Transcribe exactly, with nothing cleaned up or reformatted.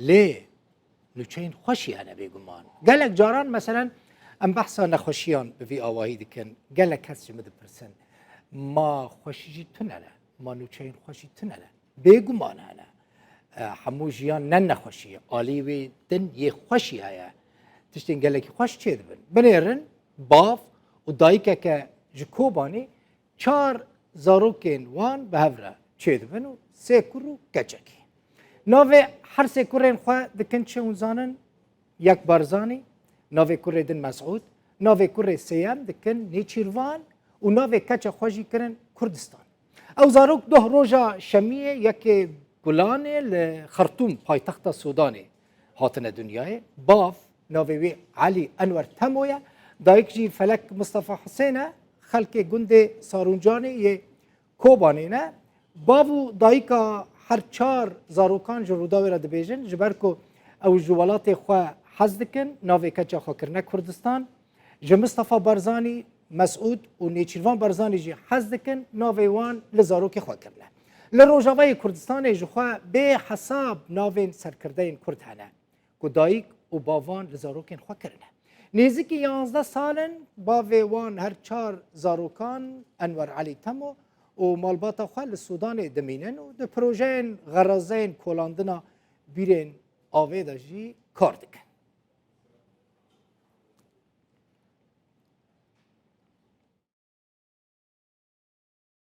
Lê nûçeyên xweşî hene bêguman. Gelek caran, meselen, em behsa nexweşiyan bi vî awahî dikin. Gelek kes ji min dipirsin, ma xweşî jî tune ne? Ma nûçeyên xweşî tune ne? Bêguman hene. E, hemû jiyan ne nexweşî ye. Alî wê din yê xweşî heye. Tiştên gelekî xweş çêdibin. Binêrin, bav û dayikeke ji Kobanê çar zarokên wan bi hev re çêdibin û sê kur û keçekî. Navê her sê kurên xwe dikin çi hûn zanin? Yek Barzanî, navê kurê din Mesûd, navê kurê sêyem dikin Nêçîrvan û navê keça xwe jî kirin Kurdistan. Ew zarok doh roja şemiyê yekê Gulanê li Xertûm, paytexta Sûdanê, hatine dinyayê. Bav, navê wê Elî Enwer Temo ye. Dayik jî Felek Mistefa Hisên e, xelkê gundê Sarûncanê yê Kobanê ne. Bav û dayika her çar zarokan ji Rûdawê re dibêjin, ji ber ku ew ji welatê xwe hez dikin, navê keça xwe kirine Kurdistan. Ji Mistefa Barzanî, Mesûd û Nêçîrvan Barzanî jî hez dikin, navê wan li zarokê xwe kirine. Li Rojavayê Kurdistanê ji xwe bê hesab navên serkirdeyên Kurd hene ku dayik û bavan li zarokên xwe kirine. Nêzîkî yanzdeh sal in bavê wan her çar zarokan Enwer Elî Temo û malbata xwe li Sûdanê dimînin û di projeyên xerazeyên kolandina bîrên avê de jî kar dikin.